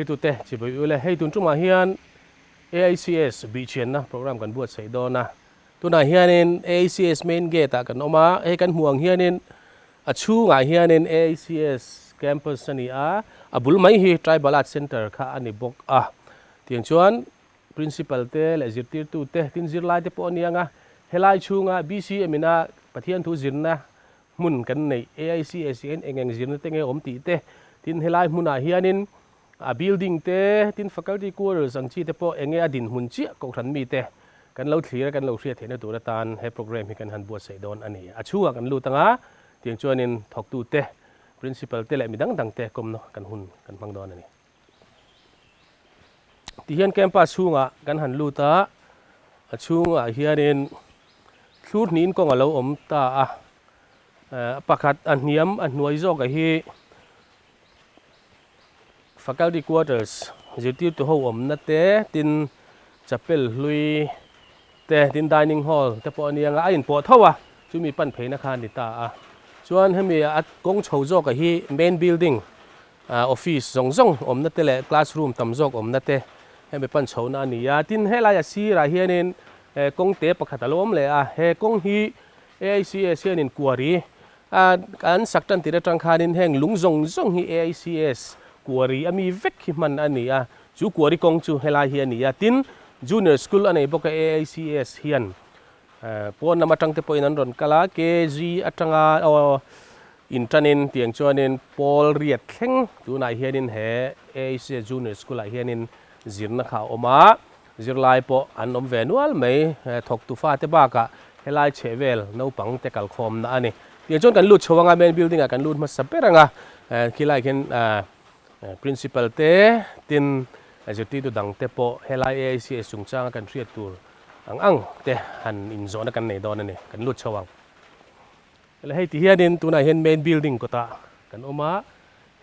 Thliritute chibai ule hei tun tumah hian AICS bihchianna program kan buatsaih dawn a. Tunah hianin AICS main gate ah kan awm a, hei kan hmuh ang hianin a chhungah hianin AICS campus a ni a, a bul mai hi Tribal Art Centre kha a ni bawk a. Tiang chuan Principal te leh zirtirtu te tin zirlai te pawh a ni ang a, helai chhunga BCM ina Pathian thu zirna hmun kan neih AICS hian eng eng zirna te nge awm tih te, tin helai hmunah hianin a building te tin faculty quarters ang chi te pawh eng nge a dinhmun chiah kohhran mite kan lo thlir a kan lo hriat theihna tur atan he program hi kan han buatsaih dawn a ni. A chhungah kan lut ang a, tiang chuanin thawktu te, principal te leh mi dang dang te kawmna kan hun kan hmang dawn a ni. Tihian campus chhungah kan han lut a, a chhungah hianin thlur hnihin kawng a lo awm ta a, pakhat a hniam a hnuai zawkah hi faculty quarters zirtirtu ho awmna te tin chapel hlui te tin dining hall te pawh a ni ang a, a inpawh tho a chumi pan pheina kha a ni ta a, chuan hemi a kawng chho zawkah hi main building Office zawng zawng awmna te leh classroom tam zawk awmna te hemi pan chhohna a ni a. Tin, helai a sirah hianin kawng te pakhat a lo awm leh a, he kawng hi AICS hianin quarry a an sak tan tir atang khanin heng lung zawng zawng hi AICS quarry a mi vek hi hman a ni a, chu quarry kawng chu helai hi a ni a. Tin, Junior School a nei bawk a AICS hian pawn lam atang te pawhin an rawn kal a, KG atanga aw Inṭanin tiang chuanin Paul riat thleng tunah hianin he Asia Junior School-ah hianin zirna kha a awm a, zirlai pawh an awm ve nual mai. Thawktu fate bakah helai chhehvel naupang te kalkhawmna a ni. Tiang chuan kan lut chho anga main building-ah kan lut hmasa ber anga khilai khian Principal te tin zirtirtu dang te pawh helai AICS chungchanga kan hriat tur ang ang te han inzawhna kan nei dawn a ni. Kan lut chho ang. Ela hei ti hianin tunah hian main building kawtah kan awm a,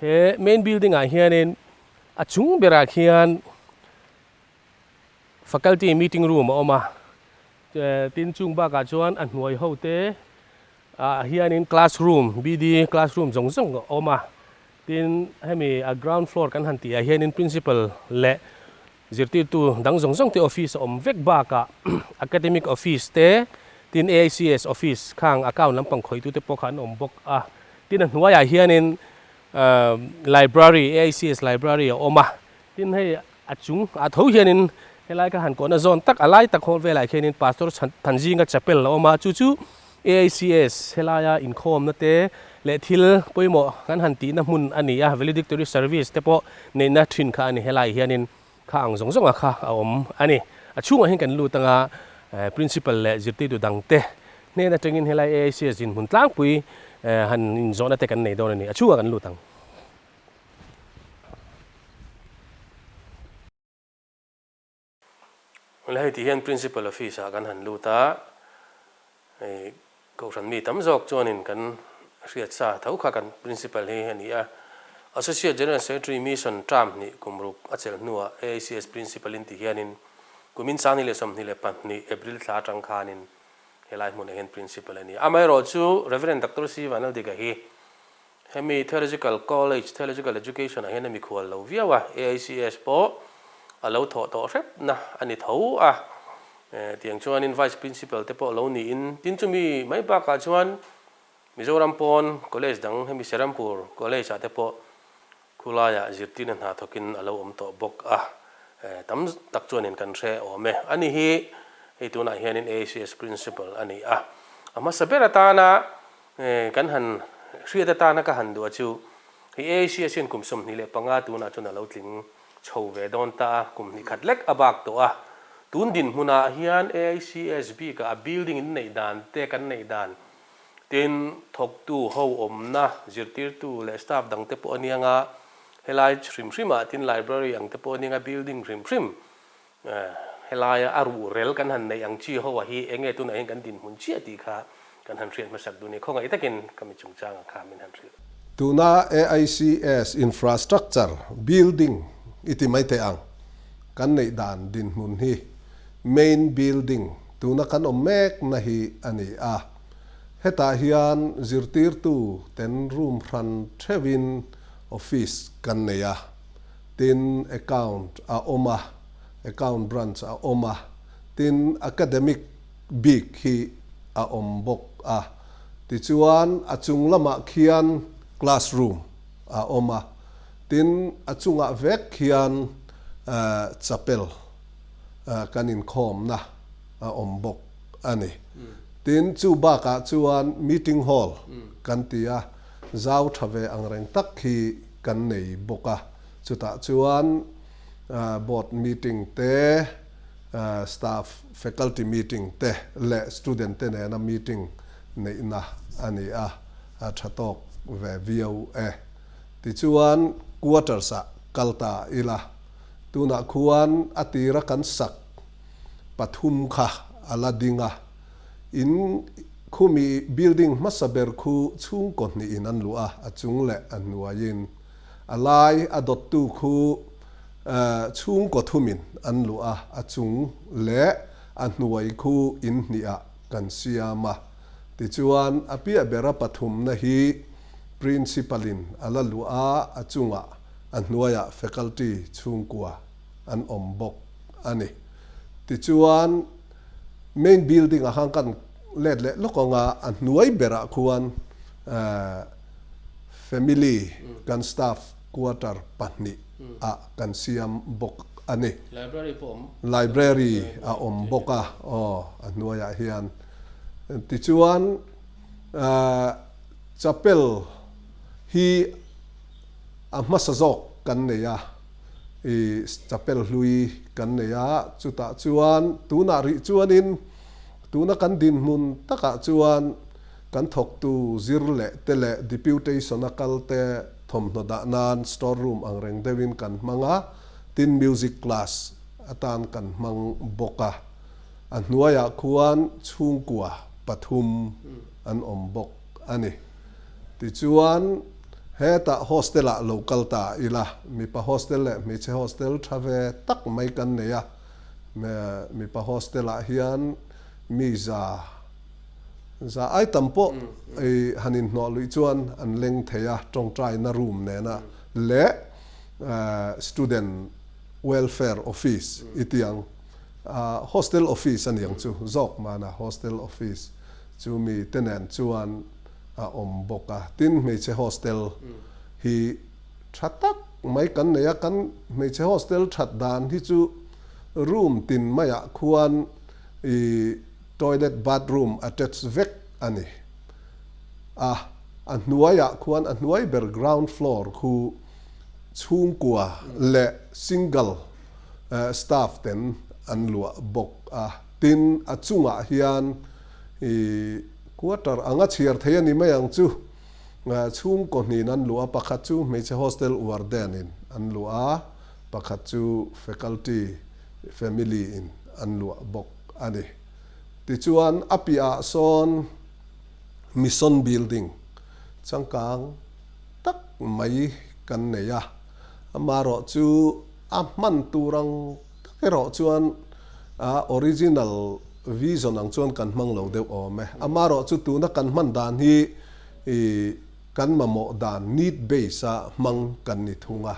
he main building ah hianin a chung berah khian faculty meeting room a awm a, tin chung bakah chuan a hnuai ho te ah hianin classroom BD classroom zawng zawng a awm a, tin hemi a ground floor kan han tih ah hianin principal leh Zirtirtu dang zawng zawng te office a awm vek bakah academic office te tin AICS office khang account lampang khawihtu te pawh kha an awm bawk a. Tin a hnuaiah hianin library AICS library a awm a. Tin hei a chung ah tho hianin helai ka han kawhna zawn tak a lai tak hall velah khianin Pastor Thanzinga chapel a awm a chu chu AICS helaia inkhawmna te leh thil pawimawh kan han tihna hmun a ni a, valedictory service te pawh neihna thin kha a ni. Helai hianin kha ang zawng zawnga kha a awm a ni. A chhungah hian kan lut anga principal leh zirtirtu dangte hnen atangin helai AICS dinhmun tlangpui han inzawhna te kan nei dawn a ni. A chhungah kan lut ang. Hei hei tih hian Principal Office ah kan han lut a, hei Kohhran mi tam zawk chuanin kan hriat sa tho kha kan Principal hi a ni a. Associate General Secretary Mission term hnih kum ruk a chelh hnuah AICS Principal in ti hianin kumin 2022 April thla atang khanin helai hmunah hian Principal a ni a. Amaherawhchu Rev. Doctor C. Vanaldika hi Hemi Theological College, Theological Education ah hian a mikhual lo viau a, AICS pawh a lo thawh tawh hrep na a ni tho a. Tiang chuanin Vice Principal te pawh lo niin, tin chumi mai bakah chuan Mizoram pawn College dang hemi Serampur College ah te pawh khulaiah zirtirna hna thawkin a lo awm tawh bawk a. Tam tak chuanin kan hre awm e. Ani hi hei tunah hianin AICS Principal a ni a. A hmasa ber atana Kan han hriat atana ka han duh a chu, hei AACS hian kum 25 tunah chuan a lo tling chho ve dawn ta a, kum hnih khat lek a bak tawh a. Tun dinhmunah hian AICS bikah a building in neih dan te kan neih dan, tin thawktu ho awmna, zirtirtu leh staff dang te pawh a nia nga, helai hrim hrimah tin library ang te pawh a nia nga, building hrim hrim Helaia a ruhrel kan han neih ang chi ho a hi enge tunah hian kan dinhmun chiah tih kha kan han hriat hmasak duh a ni. Khawngaih takin ka mi chungchangah kha min han hrilh. Tuna AICS infrastructure building i ti mai teh ang. Kan neih dan dinhmun hi main building tuna kan awm mek na hi a ni a. Hetah hian zirtirtu ten room hran theuhin office kan nei a. Tin, Account a awm a, Account Branch a awm a, tin Academic bik hi a awm bawk a. Tichuan, a chung lamah khian Classroom a awm a, tin a chungah vek khian Chapel kan inkhawmna a awm bawk a ni. Tin, chu bakah chuan Meeting Hall kan ti a, zau tha ve angreng tak hi kan nei bawk a, chutah chuan board meeting te, staff faculty meeting te leh student te nena meeting neihna a ni a, a tha tawk ve viau e. Tichuan quarters ah kal ta ila, tunah khuan a tira kan sak pathum kha a la ding a, in khumi building hmasa ber khu chhungkaw hnihin an luah a, a chung leh a hnuaiin. A lai a dawttu khu chhungkaw thumin an luah a, a chung leh a hnuai khu in hnihah kan siam a. Tichuan a piah bera pathumna hi Principal-in a la luah a, a chungah a hnuaiah faculty chhungkua an awm bawk a ni. Tichuan main building ah khan kan let leh lawk ang a, a hnuai berah khuan family kan staff quarter pahnih ah kan siam bawk a ni. Library pawh awm. Library a awm bawk a, aw a hnuaiah hian. Tichuan chapel hi a hmasa zawk kan nei a. I chapel hlui kan nei a, chutah chuan tunah rih chuanin tuna kan dinhmun takah chuan kan thawktu zir leh te leh deputation a kal te thawmhnaw dah nan store room ang reng deuhin kan hmang a, tin music class atan kan hmang bawk a, a hnuaiah khuan chhungkua pathum an awm bawk a ni. Tichuan. Hetah hostel ah lo kal ta ila, mipa hostel leh hmeichhe hostel tha ve tak mai kan nei a, mipa hostel ah hian mi za za ai tam pawh i han inhnawh luih chuan an leng thei a, tawngtaina room nena leh student welfare office i ti ang, hostel office a ni ang chu zawk mahna hostel office chu mi te nen chuan a awm bawk a. Tin, hmeichhe hostel hi tha tak mai kan nei a, kan hmeichhe hostel that dan hi chu room tin maiah khuan i toilet bathroom attach vek a ni a, a hnuaiah khuan a hnuai ber ground floor khu chhungkua leh single staff ten an luah bawk a. Tin, a chungah hian i Quarter anga chhiar thei a ni mai ang chu. Chhungkaw hnin an luh a, pakhat chu hmeichhe hostel warden in an luh a, pakhat chu faculty family in an luah bawk a ni. Tichuan a piahah sawn mission building changkang tak mai kan nei a, amaherawh chu a hman tur ang Tak erawh chuan a original vision ang chuan kan hmang lo deuh awm e. Amaherawh chu tuna kan hman dan hi i kan mamawh dan need base a hmang kan ni thung a.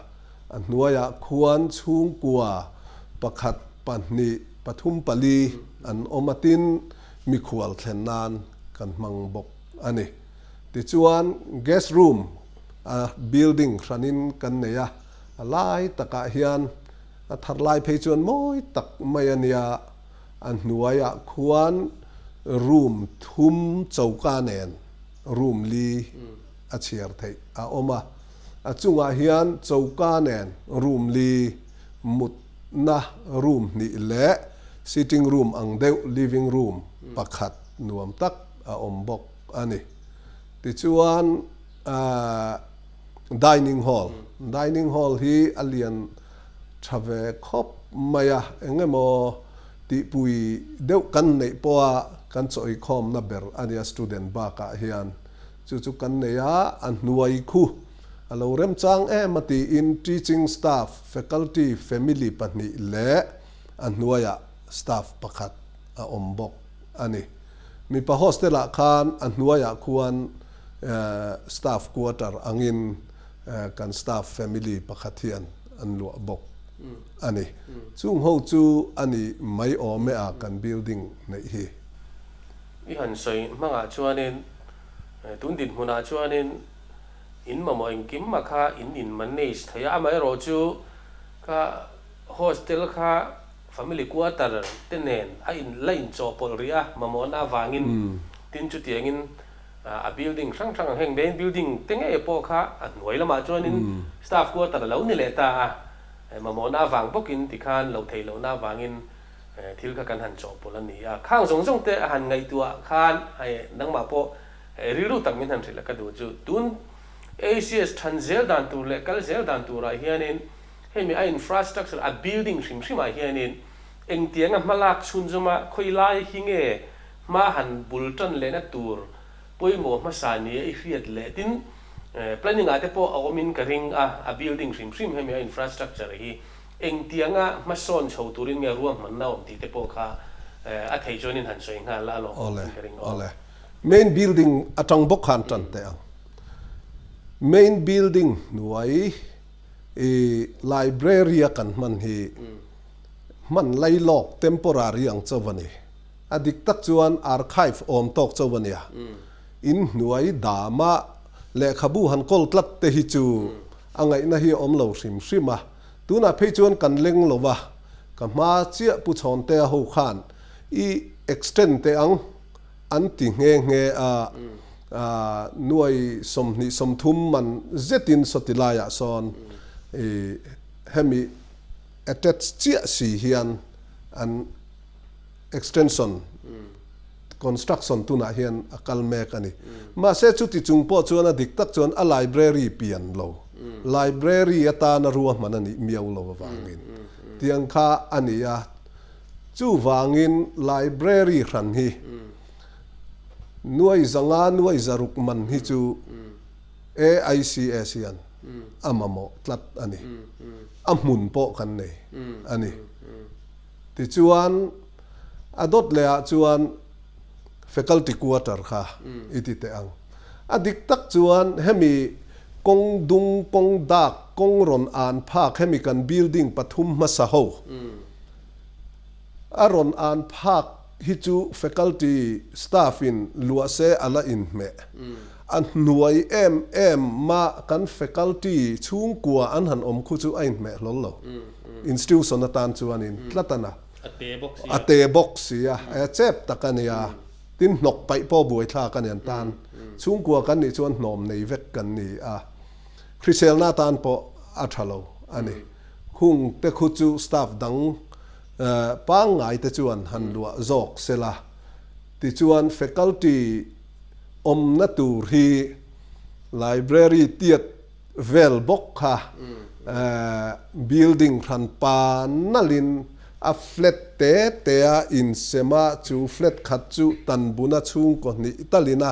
A hnuaiah khuan chhungkua pakhat, pahnih, pathum, pali an awm a tin mikhual thlen nan kan hmang bawk a ni. Tichuan guest room a building hranin kan nei a, a lai takah hian A thar lai phei chuan mawi tak mai a nia, a hnuaiah khuan room thum choka nen room li a chhiar theih a awm a, a chungah hian choka nen room li, mutna room hnih leh sitting room ang deuh living room pakhat nuam tak a awm bawk a ni. Tichuan ahh. Dining hall, Dining hall hi a lian tha ve khawp mai a, eng emaw tihpui deuh kan neih pawha kan chawikhawmna ber a nia student bakah hian chu chu kan nei a, a hnuai khu a lo remchang em a tiin teaching staff, faculty, family pahnih leh a hnuaiah staff pakhat a awm bawk a ni. Mipa hostel ah khan a hnuaiah khuan staff quarter angin kan staff family pakhat hian an luah bawk a ni. Chung ho chu a ni mai awm e a kan building neih hi. I han sawi hmangah chuanin tun dinhmunah chuanin in mamawh engkim mah kha in in manage thei a, amaherawh chu kha hostel kha family quarter te nen a in la inchawhpawlh rih a mamawhna avangin tin chutiangin A building hrang hrang ang heng main building te ngei pawh kha a hnuai lamah chuanin staff quarter a lo ni leh ta a, mamawhna avang bawkin tikhan lo theih lohna avangin thil kha kan han chawhpawlh a ni a. Khang zawng zawng te a han ngaihtuah khan nangmah pawh rilru tak min han hrilh a ka duh chu tun ACS than zel dan tur leh kal zel dan turah hianin hemi a infrastructure a building hrim hrimah hianin engtianga hmalak chhunzawma khawi lai hi nge Hma han bul tan lehna tur pawimawh hmasa nia i hriat leh tin, planning ah te pawh a awmin ka ring a, a building hrim hrim hemi a infrastructure hi engtianga hmasawn chho turin nge ruahmanna awm tih te pawh kha a thei chuanin han sawi nghal la a lawm awm in ka ring aw. Awle. Main building atang bawk khan tan teh ang. Main building hnuai i library a kan hman hi hman lailawk temporary ang chauh a ni. A dik tak chuan archive awm tawk chauh a nia. In hnuai dama lehkhabu han kawl tlat te hi chu a ngaihna hi a awm lo hrim hrim a. Tunah phei chuan kan leng lo va, ka hma chiah Pu Chhawntea ho khan i extend teh ang an ti nghe nghe a, nuai 20 30 man zetin sawti laiah sawn i hemi attach chiah si hian an extension construction tunah hian a kal mek a ni. Mahse chuti chung pawh chuan a dik tak chuan a library pian lo, library atana ruahman a nih miau lo avangin tiang kha a ni a. Chuvangin library hran hi nuai zanga nuai zaruk man hi chu AICS hian a mamawh tlat a ni. A hmun pawh kan nei a ni. Tichuan, a dawt leh ah chuan faculty quarter kha i ti teh ang. A dik tak chuan hemi kawng dung, kawng dak, kawng rawn an phak hemi kan building pathum hmasa ho a rawn an phak hi chu faculty staff in luah se a la inhmeh. A hnuai em em ma kan faculty chhungkua an han awm khu chu a inhmeh hlawl lo. Institution atan chuanin tlat a na. A te bawk si a. A te bawk si a, a chep tak a nia. Tin hnawk paih pawh buaithlak a ni an tan. Chhungkua kan nih chuan hnawm nei vek kan ni a. Hriselna atan pawh a tha lo a ni. Khung te khu chu staff dang pangngai te chuan han luah zawk sela. Tichuan faculty awmna tur hi library tiat vel bawk kha building hran pa nalhin a flat te te a insem a, chu flat khat chu tanbuna chhungkaw hnih talin a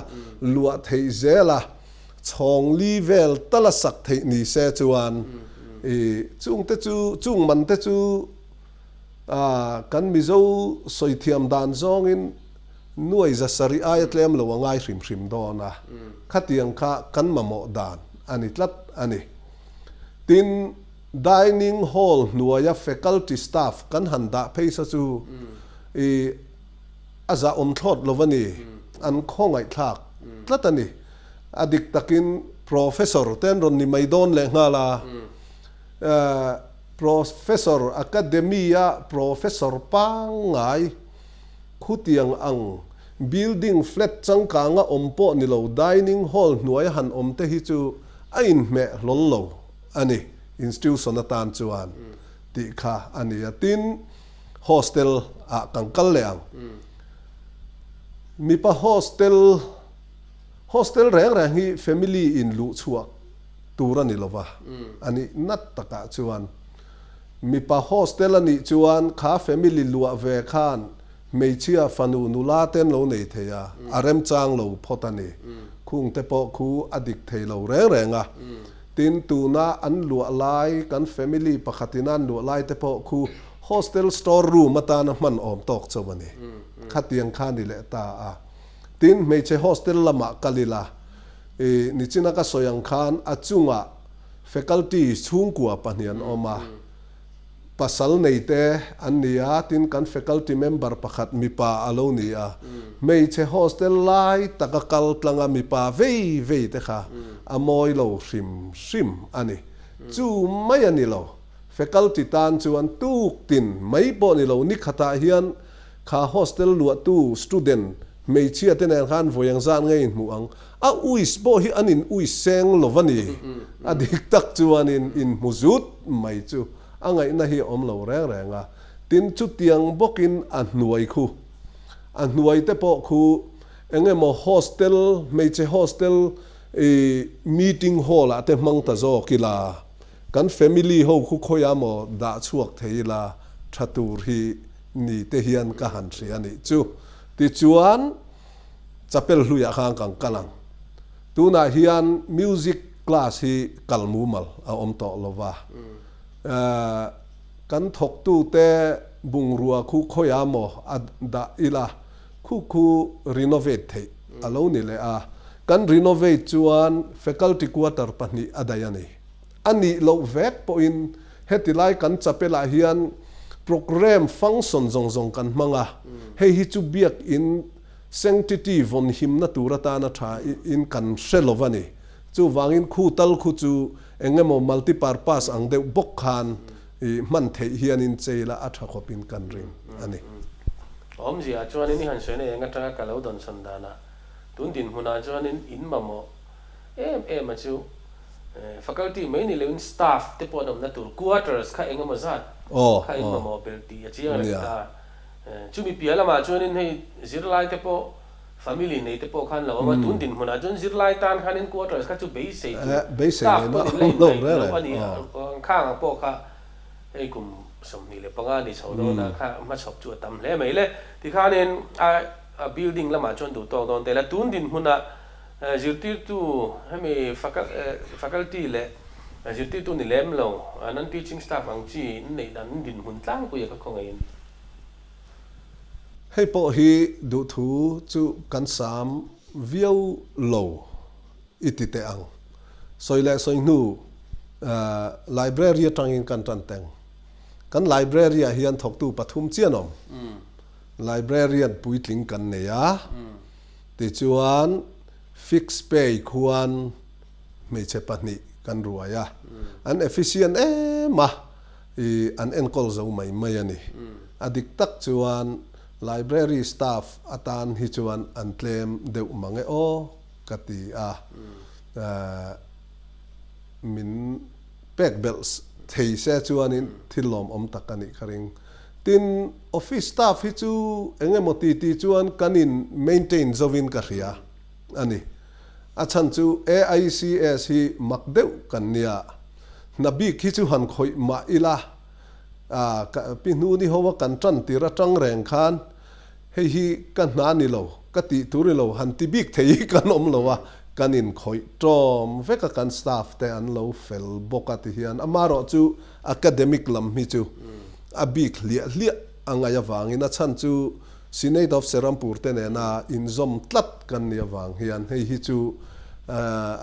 luah theih zel a, chhawng li vel tala sak theih ni se chuan i chungte chu chung man te chu kan Mizo sawi thiam dan zawngin Nuai za sarih aia tlem lo a ngai hrim hrim dawn a, khatiang kha kan mamawh dan a ni tlat a ni. Tin, dining hall hnuaia faculty staff kan han dah phei sa chu i a zahawm thlawt lo a ni, an khawngaihthlak tlat a ni. A dik takin professor te an rawn ni mai dawn lehnghal a, professor academy-a professor pangngai, Khutiang ang building flat changkanga awm pawh ni lo dining hall hnuaia han awm te hi chu a inhmeh hlawl lo a ni institution atan chuan tih kha a ni a. Tin, hostel ah kan kal leh ang. Mipa hostel, hostel reng reng hi family in luh chhuak tur a ni lo va, a nih nat takah chuan. Mipa hostel a nih chuan kha family luah ve khan hmeichhia fanu nula te an lo nei thei a, a remchang lo phawt a ni. Khung te pawh khu a dik thei lo reng reng a. Tin, tuna an luah lai, kan family pakhatin a an luah lai te pawh khu hostel store room atana hman awm tawk chauh a ni. Khatiang kha ni leh ta a. Tin, hmeichhe hostel lamah kal ila, i nichina ka sawi ang khan a chungah. Faculty chhungkua pahnih an awm a, pasal nei te an ni a, tin kan faculty member pakhat mipa a lo ni a, hmeichhe hostel lai taka kal tlanga mipa vei vei te kha a mawi lo hrim hrim a ni. Chu mai a ni lo, faculty tan chuan tuk tin mai pawh ni lo, nikhatah hian kha hostel luahtu student Hmeichhia te nen khan vawi ang zan ngei in hmuh ang. A uis pawh hi an in uis seng lo a ni. A dik tak chuan in in hmu zut mai chu a ngaihna hi a awm lo reng reng a. Tin, chutiang bawkin a hnuai khu, a hnuai te pawh khu eng emaw hostel, hmeichhe hostel i meeting hall ah te hmang ta zawk ila, kan family ho khu khawiah maw dah chhuak thei ila tha tur hi ni te hian ka han hria a nih chu. Tichuan, chapel hluiah khan kan kal ang. Tunah hian music class hi kal mumal a awm tawh lo va. Kan thawktute bungrua khu khawiah maw a dah ila, khu khu renovate theih a lo ni leh a. Kan renovate chuan faculty quarter pahnih a daih a ni. A nih loh vek pawhin heti lai kan chapel-ah hian programme function zawng zawng kan hmang a, hei hi chu biakin sanctity vawn himna tur atana tha in kan hre lo a ni. Chuvangin khu tal khu chu eng emaw multipurpose ang deuh bawk khan i hman theih hianin cheila a tha khawpin kan ring a ni. Awmzia chuanin i han sawi na eng atanga ka lo dawnsawn danah tun dinhmunah chuanin in mamawh em em a chu Faculty mai ni loin staff te pawh an awmna tur quarters kha eng emaw zat kha in mamawh belh tih a chiang reng ta. Chumi piah lamah chuanin hei zirlai te pawh family nei te pawh khan lo awm a, tun dinhmunah chuan zirlai tan khanin quarters kha chu beisei tur staff pawh in la indaih lo a ni a, khang ang pawh kha hei kum 25 ni chho dawnah kha hmachhawp chu a tam hle mai le. Tikhanin a building lamah chuan duh tawk dawn tel a, tun dinhmunah Zirtirtu, hemi faculty leh zirtirtu ni lem lo, non-teaching staff ang chi in neih dan in dinhmun tlangpui a ka khawngaihin. Hei pawh hi duhthu chu kan sam viau lo i ti teh ang. Sawi leh sawi hnu library atangin kan tan teng. Kan library ah hian thawktu pathum chian awm. Librarian puitling kan nei a. Tichuan, fixed pay khuan hmeichhe pahnih kan ruai a, an efficient em a, i an enkawl zo mai mai a ni. A dik tak chuan library staff atan hi chuan an tlem deuh mang e aw ka ti a, min pek belh thei se chuanin thil lawmawm tak a nih ka ring. Tin, office staff hi chu eng emaw ti ti chuan kan in maintain zovin ka hria a ni. A chhan chu AICS hi mak deuh kan nia. Hna bik hi chu han khawih mah ila, pi hnuni ho a kan tan tir atang reng khan hei hi ka hna ni lo, ka tih tur ni lo, han ti bik thei hi kan awm lo a, kan in khawih tawm vek a kan staff te an lo fel bawk a ti hian amaherawh chu Academic lam hi chu a bik hliah hliah a ngaih avangin a chhan chu Senate of Serampur te nena inzawm tlat kan nih avang hian hei hi chu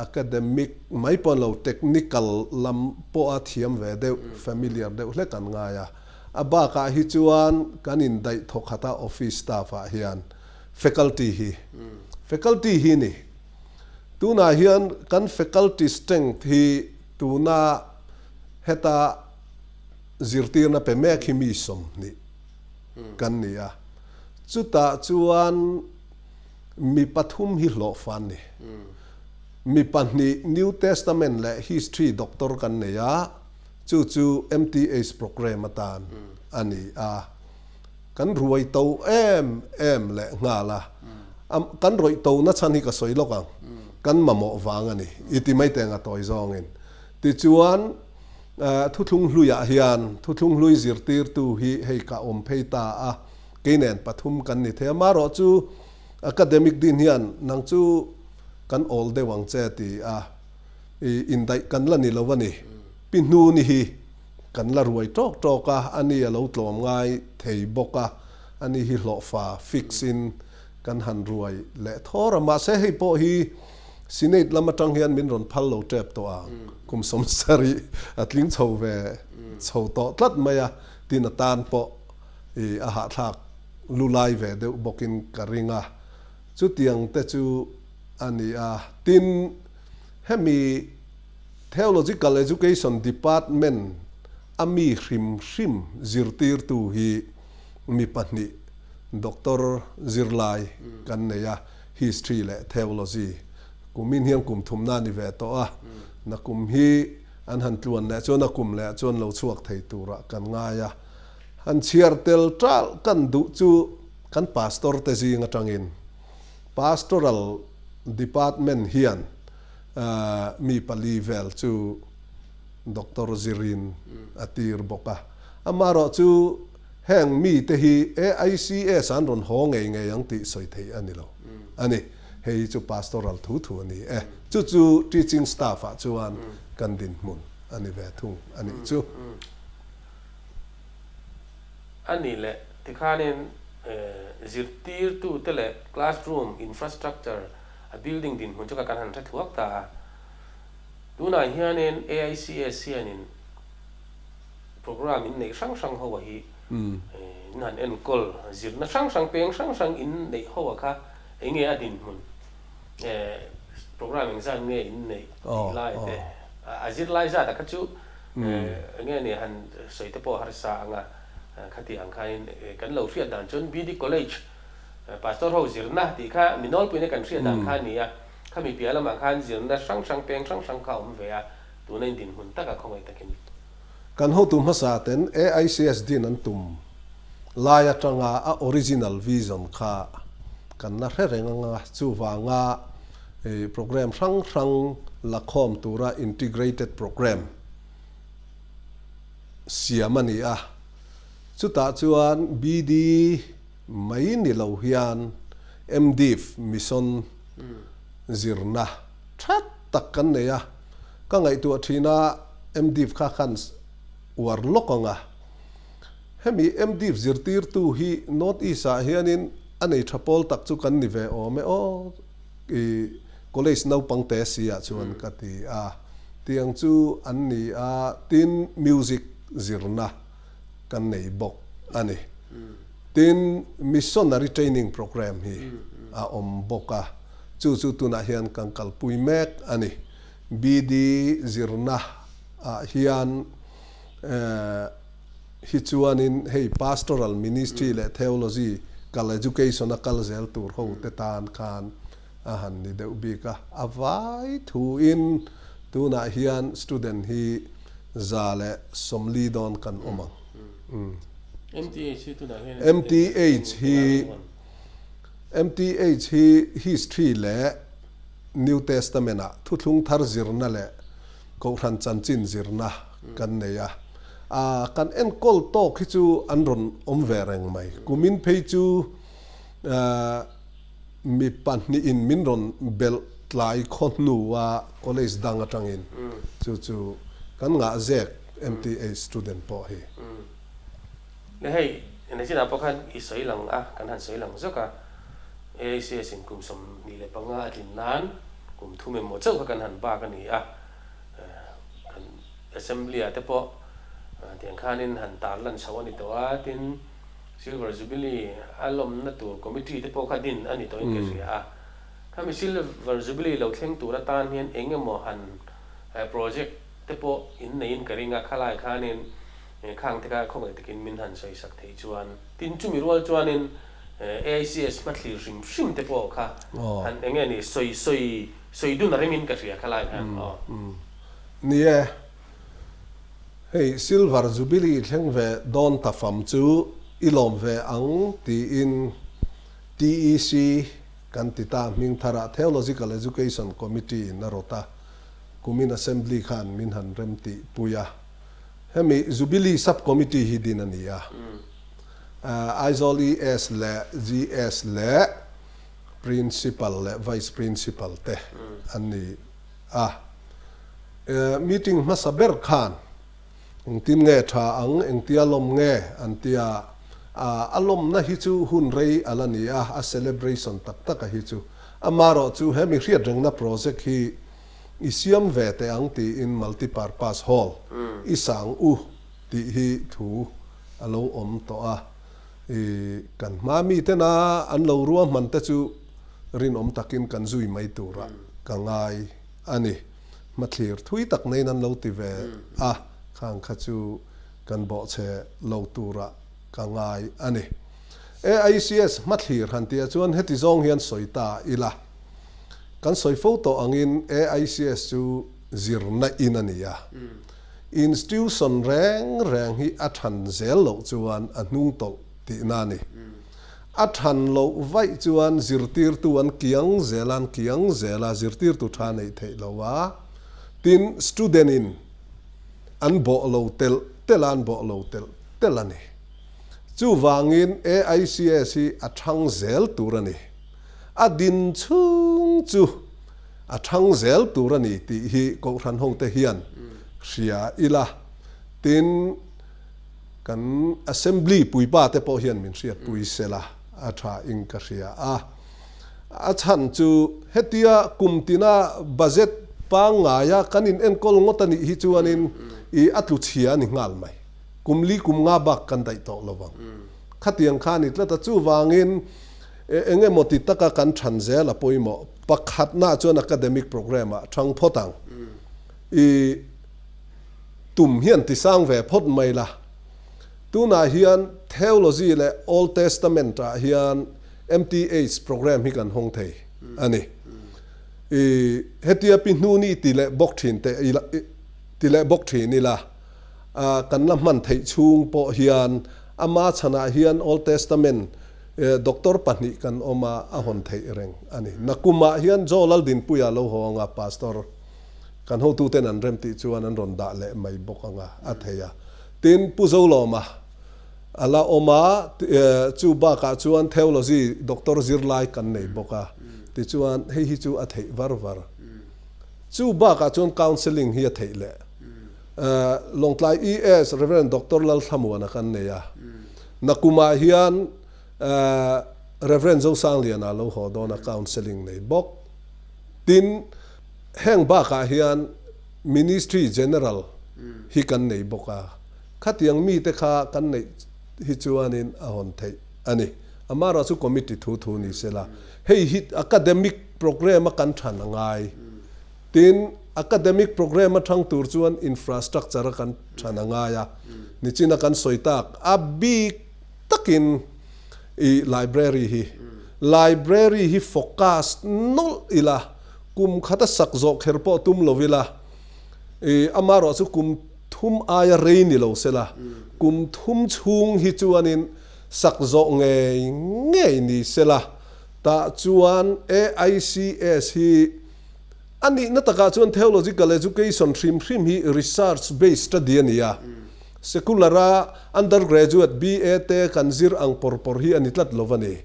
academic mai pawh lo technical lam pawha thiam ve deuh familiar deuh hlek an ngai a. A bakah hi chuan kan indaih thawkhat a office staff ah hian faculty hi faculty hi ni tunah hian kan faculty strength hi tuna Heta zirtirna pe mek hi mi 20 kan ni a, chutah chuan mi pathum hi hlawhfa an ni. Mi pahnih New Testament leh History doctor kan nei a, chu chu MTH programme atan a ni a. Kan ruai to em em leh nghal a, kan rawih to na chhan hi ka sawi lawk ang, kan mamawh vang a ni i ti mai teng a tawi zawngin. Tichuan, Thuthlung Hluiah hian Thuthlung Hlui zirtirtu hi hei ka awm phei ta a, kei nen pathum kan ni thei a, marawh chu academic din hian nang chu kan awl deuh ang che ti a, i indaih kan la ni lo a ni. Pi Hnuni hi kan la ruai tawk tawk a, ani a lo tlawm ngai thei bawk a, ani hi hlawhfa fix in kan han ruai leh thawr a, mahse hei pawh hi. Senate lam atang hian min rawn phal lo tep tawh ang, kum 70 a tling chho ve chho tawh tlat mai a, tin a tan pawh i a hahthlak lu lai ve deuh bawkin ka ring a, chutiang te chu a ni a. Tin, hemi Theological Education Department a mi hrim hrim zirtirtu hi mi pahnih Doctor zirlai kan nei a. History leh Theology kumin hian kum thumna a ni ve tawh a, na kum hi an han tluan leh chuan a kum leh ah chuan lo chhuak thei turah kan ngai a. Han chhiar tel ṭalh kan duh chu kan Pastor te zing atangin Pastoral Department hian mi pali vel chu Doctor Zirin a tir bawk a. Amaherawh chu Heng mite hi AICS an rawn haw ngei ngei ang tih sawi theih a ni lo a ni. Hei hi chu pastoral thu thu a ni e. Chu chu teaching staff ah chuan kan dinhmun a ni ve thung a nih chu. A nih leh tikhanin zirtirtute leh classroom infrastructure a building dinhmun chu ka kan han hre thuak ta a. Tunah hianin AICS hianin Program in neih hrang hrang ho a hi in han enkawl zirna hrang hrang peng hrang hrang in neih ho a kha eng nge a dinhmun program engzat nge in neih tih lai te a zirlai zat a kha chu eng nge ni han sawi te pawh harsa anga khati ang khain kan lo hriat dan chuan BD College Pastor ho zirna tih kha mi nawlpuina kan hriat dan kha a ni a, khami piah lamah khan zirna hrang hrang peng hrang hrang kha a awm ve a. Tuna in dinhmun taka khawngaih takin. Kan hotu hmasa ten AICS din an tum lai atanga a original vision kha kan la hre reng anga chuvanga program hrang hrang la khawm tura integrated program siam a ni a. Chutah chuan BD mai ni lo hian MDiv mission zirna tha tak kan nei a, ka ngaihtuah thin a, MDiv kha khan uar lawk ang a, hemi MDiv zirtirtu hi North East ah hianin a nei tha pawl tak chu kan ni ve awm e aw, i college naupang te si ah chuan ka ti a, tiang chu an ni a, tin music zirna kan nei bawk a ni. Tin, Missionary Training Programme hi a awm bawk a, chu chu tunah hian kan kalpui mek a ni. BD zirna ah hian hi chuanin hei Pastoral Ministry leh Theology kal Education a kal zel tur ho te tan khan a han ni deuh bik a. A vai thuin tunah hian student hi 140 dawn kan awm ang. MTH hi tunah hian MTH hi MTH hi History leh New Testament ah thuthlung thar zirna leh Kohhran chanchin zirna kan nei a. Kan enkawl tawk hi chu an rawn awm ve reng mai. Kumin phei chu mi pahnihin min rawn belh tlai khaw hnu a college dang atangin chu chu kan ngah zek MTH student pawh hi. Le hei nachinah pawh khan i sawi lang a, kan han sawi lang zawk a, AICS in kum 25 a tlin nan kum thum emaw chauh kha kan han bak a ni a, kan Assembly ah te pawh tiang khanin han tarlan chho a ni tawh a, tin Silver Jubilee a lawmna tur committee te pawh kha din a ni tawhin ka hria a. Khami Silver Jubilee lo thleng tur atan hian eng emaw han project te pawh in neiin ka ring a, khalai khanin khang te kha khawngaih takin min han sawi sak theih chuan. Tin chumi rual chuanin AICS hmathlir hrim hrim te pawh kha han eng nge ni sawi sawi sawi dun a remin ka hria khalai khan aw. Ni e. Hei Silver Jubilee thleng ve dawn ta fam chu i lawm ve ang tiin TEC kan ti ta hming tharah Theological Education Committee in a rawt a, kumin Assembly khan min han rem tih pui a. Hemi Jubilee Sub Committee hi din a ni a, Aizawl ES leh GS leh Principal leh Vice Principal te an ni a. Meeting hmasa ber khan engtin nge tha ang, engtia lawm nge an tia, a lawmna hi chu hun rei a la ni a, a celebration tak tak a hi chu. Amaherawh chu he mi hriatrengna project hi i siam ve teh ang tiin multipurpose hall i sang u tih hi thu a lo awm tawh a. I kan hma mi tena an lo ruahman te chu rinawm takin kan zui mai turah ka ngai a ni. Hmathlir thui tak neiin an lo ti ve a, khang kha chu kan bawhchhe lo turah ka ngai a ni. AICS hmathlir han tihah chuan heti zawng hian sawi ta ila. Kan sawi fo tawh angin AICS chu zirna in a ni a. Institution reng reng hi a than zel loh chuan a hnung tawlh tihna a ni. A than loh vaih chuan zirtirtu an kiang zel a, an kiang zel a, zirtirtu tha neih theih lo a. Tin, student in an bawh lo telh telh a, an bawh lo telh telh a ni. Chuvangin AICS hi a thang zel tur a ni. A din chhung chu a thang zel tur a ni tih hi Kohhran hote hian hria ila. Tin, kan Assembly puipa te pawh hian min hriatpui sela a tha in ka hria a. A chhan chu hetia kum tina budget pangngaia kan in enkawl ngawt a nih hi chuanin i a tlu chhia a ni nghal mai. Kum li kum nga bak kan daih tawh lo vang. Khatiang kha a ni tlat a, chuvangin eng emaw ti taka kan than zel a pawimawh. Pakhatna chuan academic programme ah thang phawt ang. I tum hian ti sang ve phawt mai la. Tunah hian Theology leh Old Testament ah hian MTH programme hi kan hawng thei a ni. I hetia pi hnuni ti leh bawk thin teh ila ti leh bawk thin ila. Kan la hman theih chhung pawh hian ama chhanah hian Old Testament doctor pahnih kan awm a, a hawn theih reng a ni. Nakumah hian Joe Laldinpuia lo haw anga pastor kan hotuten an rem tih chuan an rawn dah leh mai bawk anga a thei a. Tin, Pu Zolawma a la awm a, chu bakah chuan theology doctor zirlai kan nei bawk a, tichuan hei hi chu a theih var var. Chu bakah chuan counselling hi a theih leh. Lawngtlai ES Rev. Doctor Lalthlamuana kan nei a, nakumah hian Rev. Zosangliana lo haw dawn a counselling nei bawk. Tin, heng bakah hian Ministry General hi kan nei bawk a, khatiang mite kha kan neih hi chuanin a hawn theih a ni. Amaherawhchu chu committee thu thu ni sela, hei hi academic programme a kan than a ngai. Tin, academic programme atang tur chuan infrastructure a kan than a ngai a, nichina kan sawi tak a bik takin i library hi, library hi focus nawlh ila, kum khata sak zawh kher pawh tum lo ila, i amaherawh chu kum thum aia rei ni lo sela, kum thum chhung hi chuanin sak zawh ngei ngei ni sela, tah chuan AICS hi A nihna takah chuan theological education hrim hrim hi research based study a ni a. Secular a undergraduate BA te kan zir ang pawr pawr hi a ni tlat lo a ni.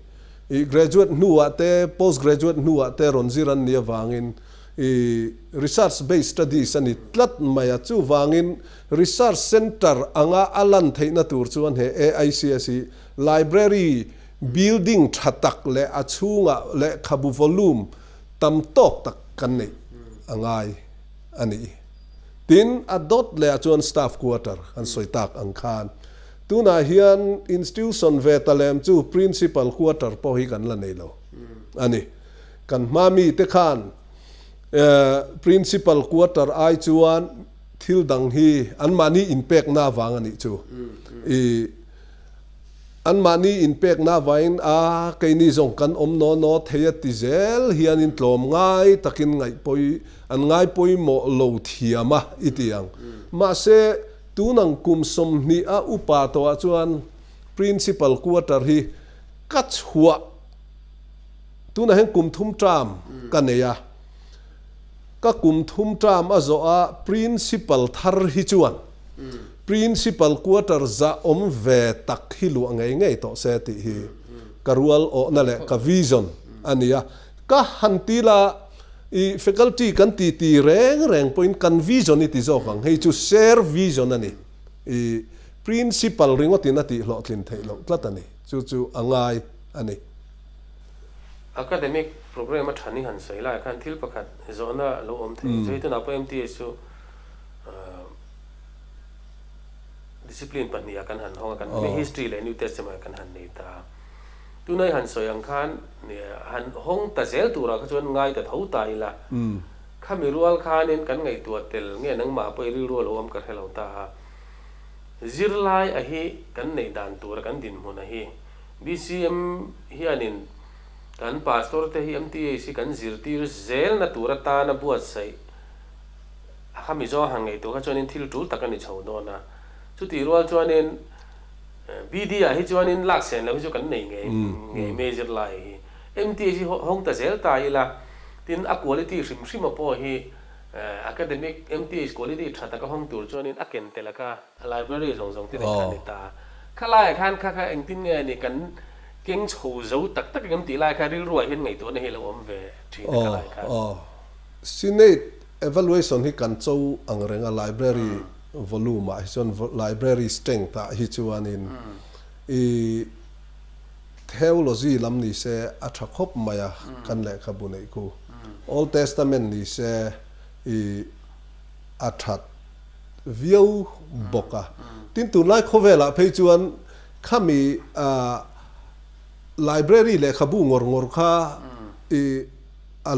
I graduate hnuah te, postgraduate hnuah te rawn zir an nih avangin i research based studies a ni tlat mai a. Chuvangin research centre anga a lan theihna tur chuan he AICS hi library building tha tak leh a chhungah lehkhabu volume tam tawk tak kan neih a ngai a ni. Tin, a dawt lehah chuan staff quarter kan sawi tak ang khan tunah hian institution ve ta lem chu principal quarter pawh hi kan la nei lo a ni. Kan hma mite khan principal quarter ai chuan thil dang hi anmahni inpekna avang a nih chu. I. Anmahni inpekna avain a keini zawng kan awm naw naw thei a ti zel hianin tlawm ngai takin ngaihpawi an ngaipawimawh lo thiam a i ti ang. Mahse, tunang kum 20 a upa tawhah chuan Principal Quarter hi ka chhuah tunah hian kum thum term ka nei a, ka kum thum term a zawh a Principal thar hi chuan Principal quarter zah awm ve tak hi luah ngei ngei tawh se tih hi ka rual awhna leh ka vision a ni a. Ka han ti la, i faculty kan ti ti reng reng pawhin kan vision i ti zawk ang, hei chu share vision a ni. I principal ringawtin a tih hlawhtlin theih loh tlat a ni. Chu chu a ngai a ni. Academic program a than i han sawi lai khan thil pakhat zawhna lo awm thei chu hei tunah pawh MTH chu discipline pahniha kan han hawng a, kan history leh New Testament kan han nei ta a. Tuna i han sawi ang khan han hawng ta zel turah kha chuan ngai ta tho ta ila, khami rual khanin kan ngaihtuah tel nge nangmah pawh i rilru a lo awm ka hre lo ta a. Zirlai a hi kan neih dan tura kan dinhmun a hi BCM hianin kan pastor te hi MTH hi kan zirtir zelna tur atana buatsaih a kha Mizo a han ngaihtuah kha chuanin thil tul tak a ni chho dawn a. Chutih rual chuanin BD ah hi chuanin lak sen loh hi chu kan nei ngei ngei mai zirlai hi. MTH hi hawng ta zel ta ila tin a quality hrim hrim a pawh hi academic MTH quality tha taka hawng tur chuanin a ken tel a kha. A library zawng zawng te nen khan ni ta. Kha laiah khan kha kha engtin nge ni kan keng chho zo tak tak engem tih lai kha rilruah hian ngaihtuahna hi a lo awm ve thin a kha lai khan. Aw, Senate evaluation hi kan cho ang reng a library volume ah hi chuan library strength ah hi chuanin i theology lam ni se a tha khawp mai a kan lehkhabu neih khu. Old Testament ni se i a that viau bawk a. Tin, tunlai khawvelah phei chuan khami library lehkhabu ngawr ngawr kha i a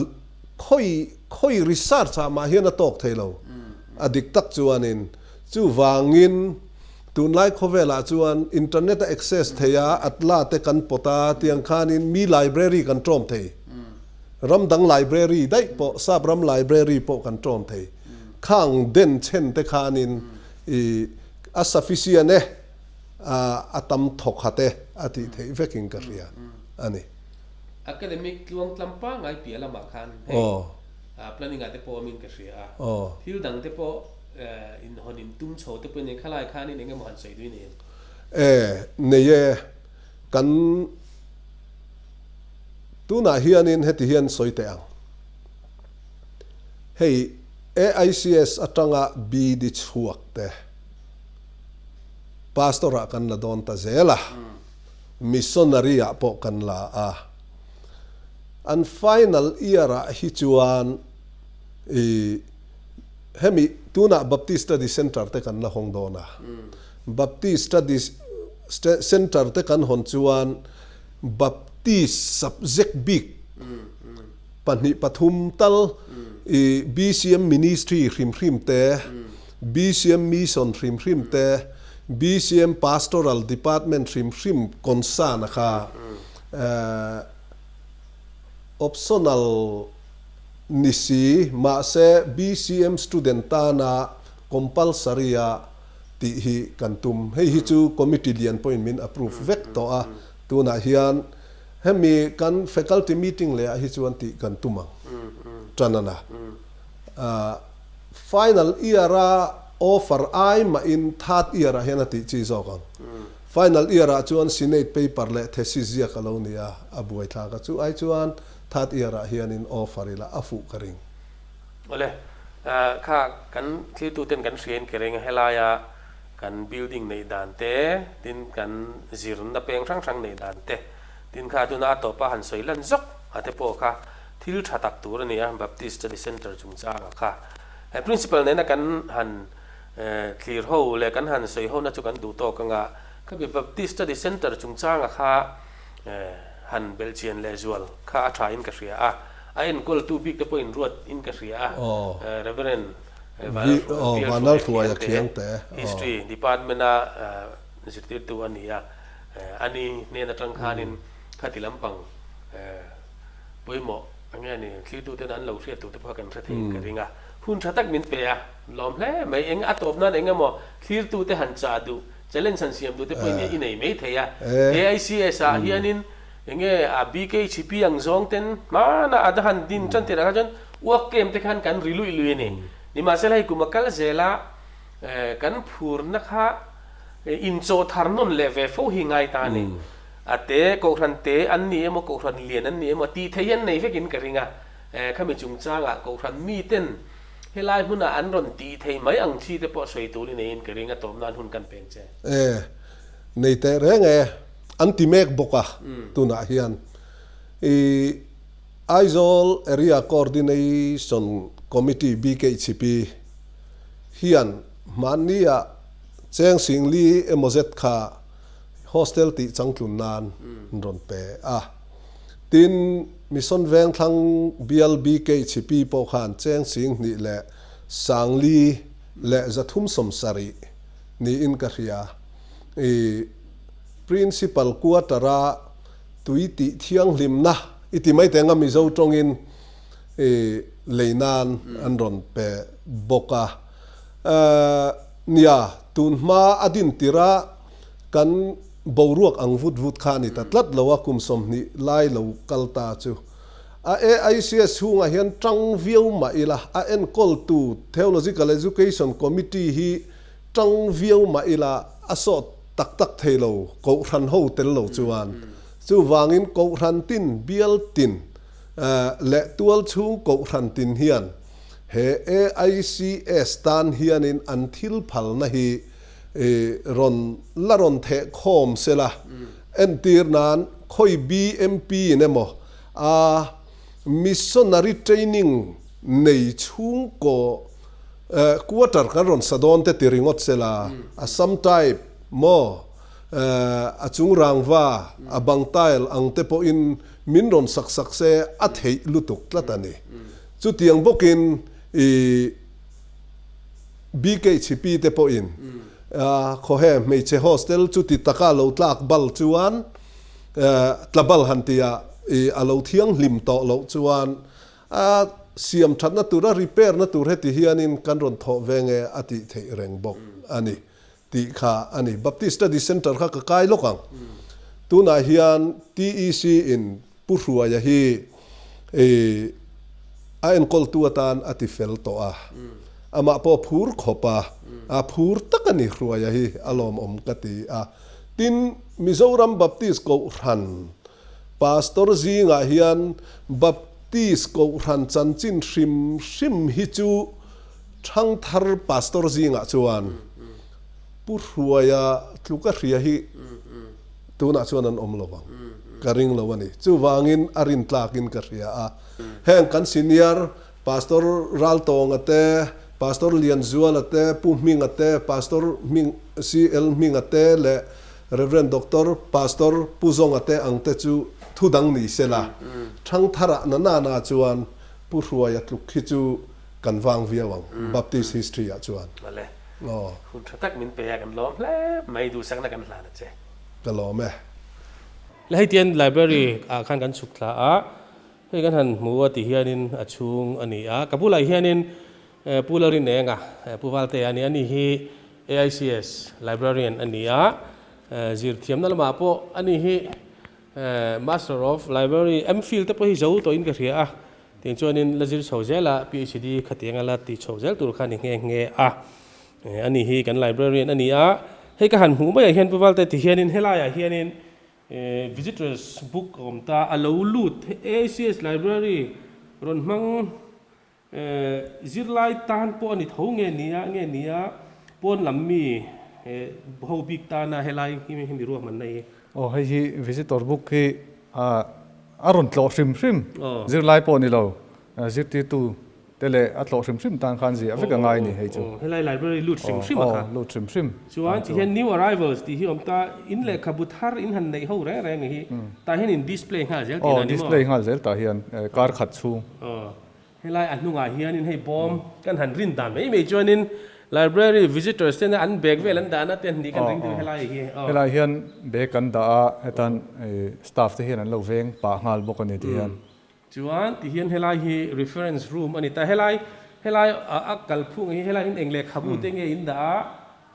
khawi khawi research ah mah hian a tawk thei lo. A dik tak chuanin chuvangin tunlai khawvelah chuan internet a access thei a, atla te kan pawt a tiang khanin mi library kan ṭawm thei. Ram dang library daih pawh, sap ram library pawh kan ṭawm thei. Khang den chhen te khanin i a sufficient e, a tam thawk hat e a tih theih vekin ka hria a ni. Academic tluang tlam pangngai piah lamah khan hei planning ah te pawh awmin ka hria a, thil dang te pawh inhawn in tum chho te pawh in khalai khanin eng emaw han sawi duai nei em? E, nei e, kan Tunah hianin heti hian sawi teh ang. Hei AICS atanga BD chhuak te Pastor ah kan la dawn ta zel a, Missionary ah pawh kan la a. An final year ah hi chuan i hemi tunah Baptist Study Centre te kan la hawng dawn a. Baptist Study Centre te kan hawn chuan Baptist subject bik pahnih pathum tal i BCM Ministry hrim hrim te, BCM Mission hrim hrim te, BCM Pastoral Department hrim hrim concern a kha optional ni si mahse BCM student tana compulsory a tih hi kan tum. Hei hi chu committee lian pawhin min approve vek tawh a, tunah hian hemi kan faculty meeting leh ah hi chuan tih kan tum ang tan a na. Final year a offer ai mahin third year ah hian a tih chi zawk ang. Final year ah chuan senate paper leh thesis ziak a lo ni a, a buaithlak a, chu ai chuan third year ah hianin offer ila a fuh ka ring. Awle, kha kan thiltuten kan hriain ka ring a, helaia kan building neih dan te, tin kan zirna peng hrang hrang neih dan te, tin kha tuna a tawpa han sawi lan zawk a te pawh kha thil tha tak tur a ni a, Baptist Study Centre chungchangah kha he Principal nena kan han thlir ho leh kan han sawi hona chu kan duh tawk anga khami Baptist Study Centre chungchangah kha han belhchian leh zual kha a tha in ka hria a. A enkawltu bik te pawh inruat in ka hria a, Reverend Vanlalhruaia Khiangte, History Department a zirtirtu a ni a, ani hnen atang khanin khati lampang pawimawh enge ni thlirtuten an lo hriat tur te pawh kan hre theiin ka ring a, hun tha tak min pe a, lawm hle mai, eng a tawp nan eng emaw thlirtute han chah duh, challenge han siam duh te pawhin i nei mai thei a, AICS ah hianin Enge a BKHP ang zawng ten hmana a han din tan tirah khan chuan uak kem te khan kan ri luih luih a ni. Nimahsela hei kum a kal zel a, kan phurna kha inchawh thar nawn leh ve fo hi ngai ta a ni. A te kohhran te an ni emaw kohhran lian an ni emaw tih theih hi an nei vekin ka ring a. Khami chungchangah kohhran miten helai hmunah an rawn tih thei mai ang chi te pawh sawi tur i neiin ka ring a tawp nan hun kan peng che. E, nei teh reng e. An ti mek bawk a tunah hian i. Aizawl Area Coordination Committee, BKHP, hian hmannia cheng singli emaw zet kha hostel tih changtlun nan an rawn pe a. Tin, Mission Vengthlang bial BKHP pawh khan cheng singhnih leh sangli leh 370 niin ka hria. I Principal Quarter-a tui tih thianghlimna i ti mai teng a Mizo tawngin i lei nan an rawn pe bawk a. Nia, tun hma a din tirh a kan boruak ang vut vut kha a ni ta tlat lo a, kum 20 lai lo kal ta chu. A AICS chhungah hian tang viau mah ila, a enkawltu Theological Education Committee hi tang viau mah ila a sawt tak tak thei lo, Kohhran ho tel lo chuan. Chuvangin Kohhran tin, bial tin leh tual chhung Kohhran tin hian he AICS tan hianin an thil phalna hi rawn la rawn theh khawm sela, entir nan khawi BMP in emaw a missionary training nei chhungkaw Quarter kan rawn sa dawn te ti ringawt se la, a sam type maw, a chung rangva, a bang tile ang te pawhin min rawn sak sak se a theih lutuk tlat a ni. Chutiang bawkin i BKHP te pawhin khawhe hmeichhe hostel chuti taka lo tlak bal chuan tla bal han tia i a lo thianghlim tawh loh chuan A siam thatna tur, a repair na tur heti hianin kan rawn thawh ve nge a tih theih reng bawk a ni tih kha a ni. Baptist Study Centre kha ka kai lawk ang. Tunah hian TEC in Pu Hruaia hi a enkawltu atan a ti fel tawh a. Amah pawh phur khawp a, a phur tak a ni Hruaia hi a lawmawm ka ti a. Tin, Mizoram Baptist Kohhran Pastor zingah hian Baptist Kohhran chanchin hrim hrim hi chu Thangthar Pastor zingah chuan Pu Hruaia tluka hria hi tunah chuan an awm lo vang, ka ring lo a ni. Chuvangin a rintlakin ka hria a. Heng kan senior Pastor Raltawnga te, Pastor Lianzuala te, Pu Hminga te, Pastor Hming, CL Hminga te leh Rev. Doctor Pastor Pu Zawnga te ang te chu thu dang ni se la, Thangtharah na na na chuan Pu Hruaia tluk khi chu kan vang viau ang, Baptist history ah chuan. Awle, hun tha tak min pe a, kan lawm hle mai, duhsakna kan hlan a che. Ka lawm e. Le hei tian library ah khan kan chhuk thla a, Hei kan han hmu a ti hianin a chhung a ni a, ka bulah hianin Pu Larinenga, Pu Valtea a ni a, ani hi AICS Librarian a ni a, zirthiamna lamah pawh ani hi Master of Library, MPhil te pawh hi zo tawhin ka hria a, tiang chuanin la zir chho zel a, PhD khatiang a la ti chho zel tur kha a ni nghe nghe a, ani hi kan Librarian a ni a, hei ka han hmuh maiah hian Pu Valtea ti hianin helaiah hianin Visitors book a awm ta, a lo lut AICS library rawn hmang zirlai tan pawh a ni tho nge nia nge nia pawn lam mi ho bik tana helai hi hemi ruahmanna hi. Aw hei hi visitor book hi a rawn tlawh hrim hrim zirlai pawh ni lo zirtirtu Te leh a tlawh hrim hrim tan khan ziah vek a ngai ni hei chu. Aw, helai library lut hrim hrim a kha. Aw, lut hrim hrim. Chuan ti hian new arrivals tih hi awm ta, in lehkhabu thar in han neih ho reng reng hi tah hian in display nghal zel tih na ni maw? Aw, display nghal zel tah hian kar khat chhung. Aw, helai a hnungah hianin hei bawm kan han rin dan mai mai chuanin library visitors tena an bag vel an dahna te an nih kan ring deuh helai hi. Aw, helai hian bag an dah a, hetan staff te hian an lo veng pah nghal bawk a ni ti hian. Chuan ti hian helai hi reference room a ni ta. Helai helai a kalphung hi helai hian eng lehkhabu te nge in dah a,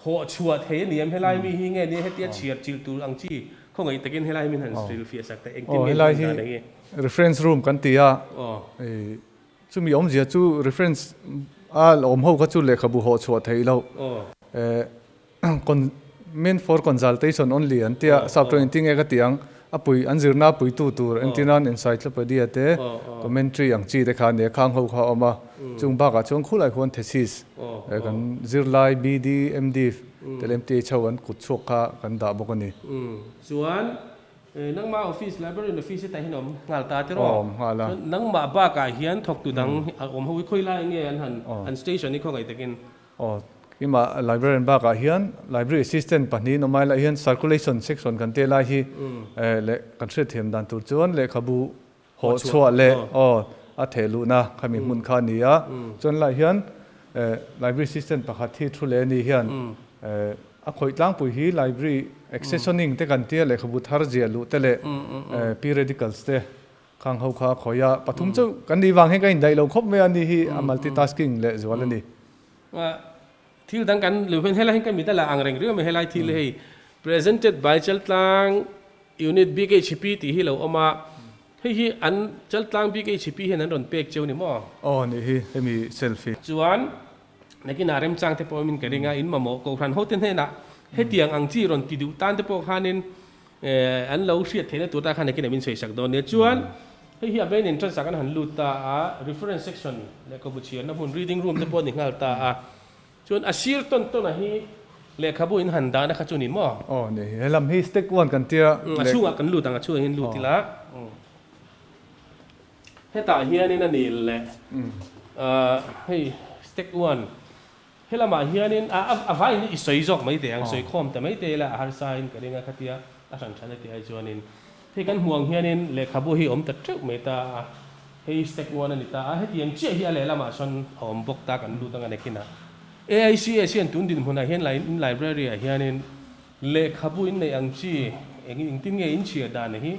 hawh chhuah thei a ni em? Helai mi hi nge nia hetia chhiar chilh tur ang chi khawngaih takin helai hi min han hrilhfiah sak teh. Engtin nge in hman dan hi? Reference room kan ti a, chumi awmzia chu reference a awm ho kha chu lehkhabu hawh chhuah theih loh. Meant for consultation only an tia, sap tawng engtin nge ka tih ang, a pui an zirna a puitu tur entirnan encyclopedia te, commentary ang chi te kha a nia, khang ho kha a awm a, chung bakah chuan khulai khuan thesis kan zirlai BD, MD te leh MTH ho an kut chhuak kha kan dah bawk a ni. Chuan. Nangmah office, librarian office hetah hian a awm nghal ta tiraw? Aw, awm nghal a. Chuan nangmah bakah hian thawktu dang a awm ho hi khawi lai nge an han an station hi khawngaih takin? Aw, keimah librarian bakah hian library assistant pahnihin awm ai lah hian circulation section kan teh lai hi leh kan hriatthiam dan tur chuan lehkhabu Haw chhuah leh aw a theh luhna khami hmun kha a ni a, chuan lai hian library assistant pakhat hi thu leh a ni hian a khawih tlangpui hi library accessioning te kan tia lehkhabu thar ziah luh te leh periodicals te khang ho kha a khawih a, pathum chauh kan nih vang hian ka indaih lo khawp mai a, ni hi a multitasking leh zual a ni. Thil dang kan luh hian helai hian ka mit a la ang reng riau mai helai thil hei presented by Chaltlang Unit BKHP tih hi lo awm a, hei hi an Chaltlang BKHP hian an rawn pek cheu ni maw? Aw nih hi hemi self hi. Chuan nakinah remchang te pawh awmin ka ring a, in mamawh Kohhran hote hnenah hetiang ang chi rawn ti duh tan te pawh khanin an lo hriat theihna tur ta khan nakinah min sawisak dawn nia. Chuan hei hi a main entrance ah kan han lut ta a, reference section lehkhabu chhiarna hmun reading room te pawh a ni nghal ta a. Chuan a sir tawn tawn a hi lehkhabu in han dahna kha chu ni maw? Aw ni, he lam hi step one kan tia. A chhungah kan lut ang, a chhungah hian lut ila. Hetah hianin a ni leh hei step one he lamah hianin a vaiin i sawi zawk mai teh ang, sawi khawm ta mai teh ila a harsa in ka ring a khatia a hran than a tih ai chuanin hei kan hmuh ang hianin lehkhabu hi awm ta teuh mai ta a. Hei step one a ni ta a, hetiang chiah hi a lehlamah sawn a awm bawk ta kan lut anga nakinah. AICS hian tun dinhmunah hian in library ah hianin lehkhabu in neih ang chi eng engtin nge in chhiar dan hi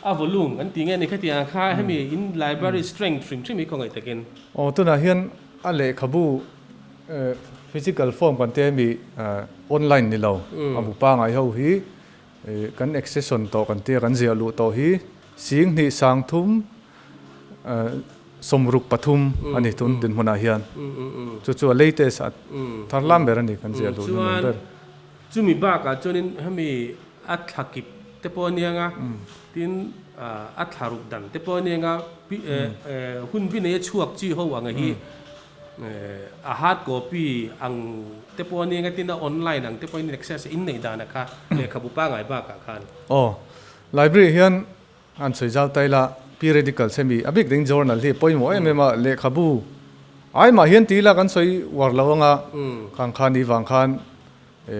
a volume kan ti nge ni khatiang ang kha hemi in library strength hrim hrim hi khawngaih takin. Aw tunah hian a lehkhabu physical form kan tia hemi online ni lo a bu pangai ho hi kan accession tawh kan tia kan ziah luh tawh hi Singhnih sangthum 63 a ni tun dinhmunah hian. Chu chu a latest a thar lam ber a ni kan ziah luh hnuhnung ber. Chuan chumi bakah chuanin hemi a thla kip te pawh a niang a, tin a thla ruk dan te pawh a niang a, hun bi nei a chhuak chi ho ang hi a hard copy ang te pawh a niang a, tin a online ang te pawhin access in neih danah kha lehkhabu pangngai bakah khan. Aw. Library hian an sawi zau ta ila, periodicals hemi a bik ding journal hi a pawimawh em em a, lehkhabu ai mah hian ti ila kan sawi uar lo anga khang khan i vang khan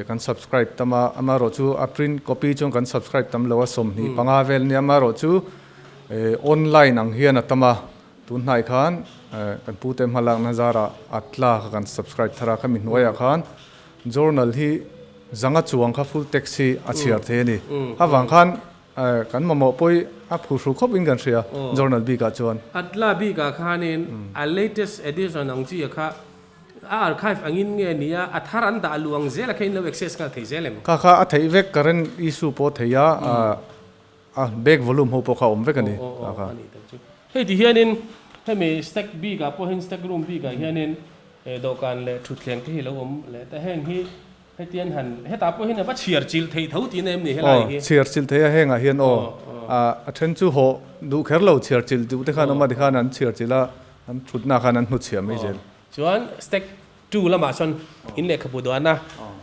kan subscribe tam a, amaherawh chu a print copy chuan kan subscribe tam lo a, 25 vel nia amaherawh chu online ang hian a tam a, tun hnai khan kan pute hmalakna zarah atla kha kan subscribe thar a, khami hnuaiah khan journal hi Zanga chuang kha full text hi a chhiar thei a ni. A vang khan kan mamawh pawh a phuhru khawp in kan hria journal bik ah chuan. Atla bik ah khanin a latest edition ang chi kha a archive angin nge ni a, a thar an dah luh ang zel a kha in lo access nghal thei zel em? Kha kha a theih vek current issue pawh a thei a, a back volume ho pawh kha a awm vek a ni. Aw aw a nih tak chu. Hei ti hianin hemi stack bik ah pawh hian stack room bik ah hianin dawhkan leh thutthleng te hi lo awm leh ta heng hi Hetiang han, hetah pawh hian a va chhiar chilh theih tho tihna em ni helai hi? Aw, chhiar chilh theih a hengah hian aw. A then chu hawh duh kher lo chhiar chilh duh te khan awm a tikhan an chhiar chilh a, an thutna khan an hnutchhiah mai zel. Chuan step two lamah sawn in lehkhabu duan a,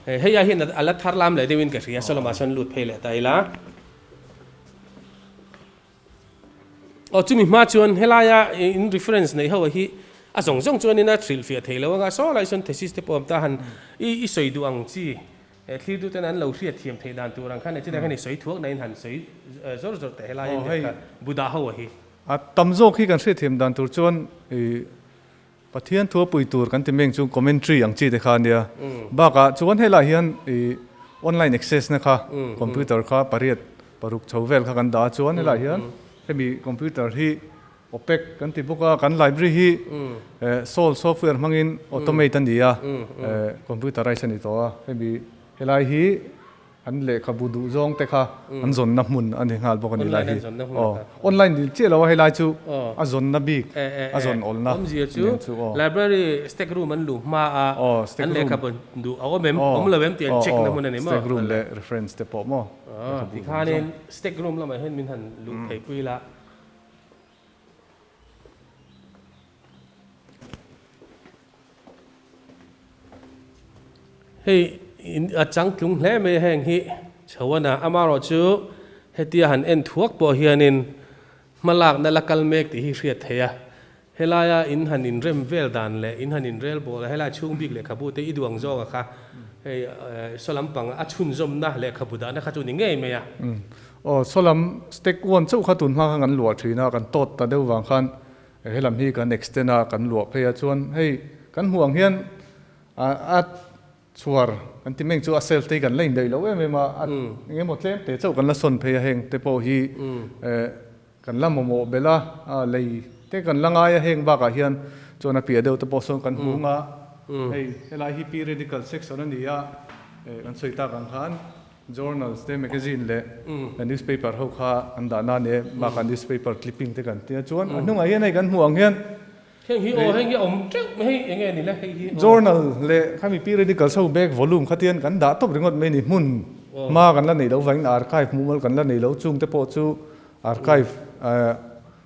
hei ai hian a la thar lam leh deuhin ka hria, saw lamah sawn lut phei leh ta ila. Aw chumi hma chuan helaia in reference nei ho hi a zawng zawng chuanin a hrilhfiah thei lo anga saw lai sawn thesis te pawh a awm ta han i i sawi duh ang chi thlir duh ten an lo hriat thiam theih dan tur ang khan e chutiang khan i sawi thuak na in han sawi zawr zawr teh helai in lehkha Buddha ho a hi. A tam zawk hi kan hriat thiam dan tur chuan i Pathian thu a pui tur kan ti meng chu commentary ang chi te kha a nia. Bakah chuan helaiah hian i online access na kha computer kha pariat paruk chho vel kha kan dah a chuan helaiah hian hemi computer hi OPEC kan ti bawk a kan library hi Sol software hmangin automate a ni a computerize a ni tawh a hemi helai hi An lehkhabu duh zawng te kha an zawnna hmun a ni nghal bawk a ni lai hi. Aw, online dil chiah lo a helai chu a zawnna bik, a zawn awlna Awmzia chu library stack room an luh hma a an lehkhabu duh a awm em, awm lo em tih an check na hmun a ni maw? Stack room leh reference te pawh maw? Tikhanin stack room lamah hian min han luh phei pui la. Hei a changtlung hle mai a heng hi chho a na amaherawh chu Hetia han en thuak pawh hianin hmalakna la kal mek tih hi hriat theih a. Helaia in han inrem vel dan leh in han inrel bawl a, helai chhung bik lehkhabu te i duang zawnga kha hei saw lampang a chhunzawmna lehkhabu dahna kha chu ni ngei mai a. Aw, saw lam stack one chauh kha tun hma khan kan luah thin a, kan tawt ta deuh vang khan helam hi kan extend a, kan luah phei a, chuan hei kan hmuh ang hian a Chhuar kan ti meng chu a self te hi kan la indaih lo em em a, a eng emaw tlem te chauh kan la sawn phei a, heng te pawh hi kan la mamawh belh a, lei te kan la ngai a, heng bakah hian chuan a piah deuh te pawh sawn kan hung a, hei helai hi periodical section a ni a, kan sawi tak ang khan journals te magazine leh newspaper ho kha an dahna a ni e, bakah newspaper clipping te kan tia chuan a hnungah hian hei kan hmuh ang hian Heng hi aw, heng hi a awm teuh mai, hei eng nge ni le, hei hi aw. Journal leh khami periodicals ho bag volume kha tian kan dah tawp ringawt mai ni, hmun hma kan la neih loh vangin archive mumal kan la neih loh chung te pawh chu archive